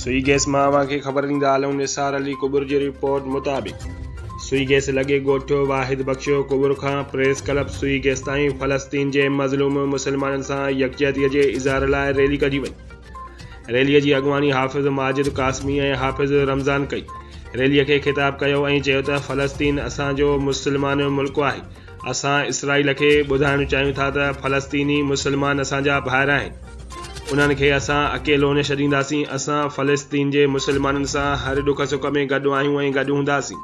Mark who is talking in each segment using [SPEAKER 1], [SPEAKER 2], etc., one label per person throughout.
[SPEAKER 1] سوئي gas مان اوهان کي خبر ڏيندا هلون نثار علي ڪٻر جي رپورٽ مطابق سوئي گئس لڳي ڳوٺ واحد بخش ڪٻر کان پريس ڪلب سوئي گئس تائين فلسطين جي مظلوم مسلمانن سان يڪجهتي جي اظهار لاء ريلي ڪڍي وئي. ريلي جي اڳواڻي حافظ ماجد قاسمي ۽ حافظ رمضان ڪئي. ريلي کي خطاب ڪيو ۽ چيو ته فلسطين اسان جو مسلمان ملڪ آهي اسان اسرائيل کي ٻڌائڻ چاهيون ٿا ته فلسطيني مسلمان اسان جا ڀائر آهن، انهن کي اسان اڪيلو نه ڇڏينداسين، اسان فلسطين جي مسلمانن سان هر ڏک سک ۾ گڏ آهيون ۽ گڏ هونداسين.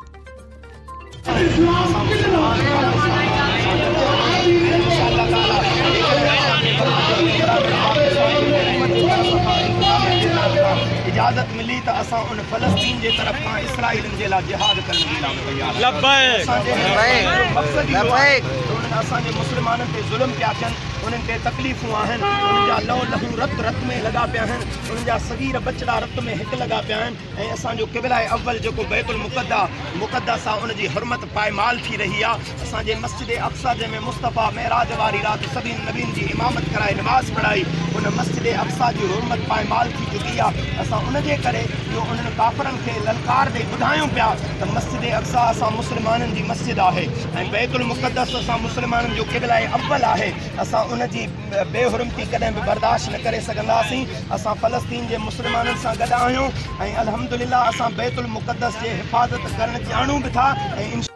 [SPEAKER 2] اجازت ملي ته اسان ان فلسطين جي طرف کان اسرائيلن جي لاء جهاد ڪرڻ جي لاء به تيار آهيون. اسان جي هن جو مقصد اهو آهي ته انهن اسان جي مسلمانن تي ظلم پيا ٿين، انهن تي تڪليفون آهن، انهن جا لئو لهو رت رت ۾ لڳا پيا آهن، انهن جا صغير ٻچڙا رت ۾ هڪ لڳا پيا آهن ۽ اسان جو قبله اول جيڪو بيت المقدس مقدس آهي ان جي حرمت پائمال ٿي رهي آهي. اسان جي مسجد اقصيٰ جنهن ۾ مصطفيٰ معراج واري رات سڀني نبين جي امامت ڪرائي نماز پڙهائي ان مسجد اقصيٰ جي حرمت پائمال ٿي چڪي آ اسان ان جي ڪري اهو انهن ڪافرن کي للڪار ڏئي ٻڌايون پيا ته مسجد اقصيٰ اسان مسلمانن جي مسجد آهي ۽ بيت المقدس اسان مسلمانن جو قبله اول آهي اسان ان جي بي حرمتي ڪڏهن به برداشت نه ڪري سگهنداسين اسان فلسطين جي مسلمانن سان گڏ آهيون ۽ الحمدلله اسان بيت المقدس جي حفاظت ڪرڻ ڄاڻون به ٿا ۽ انشاء.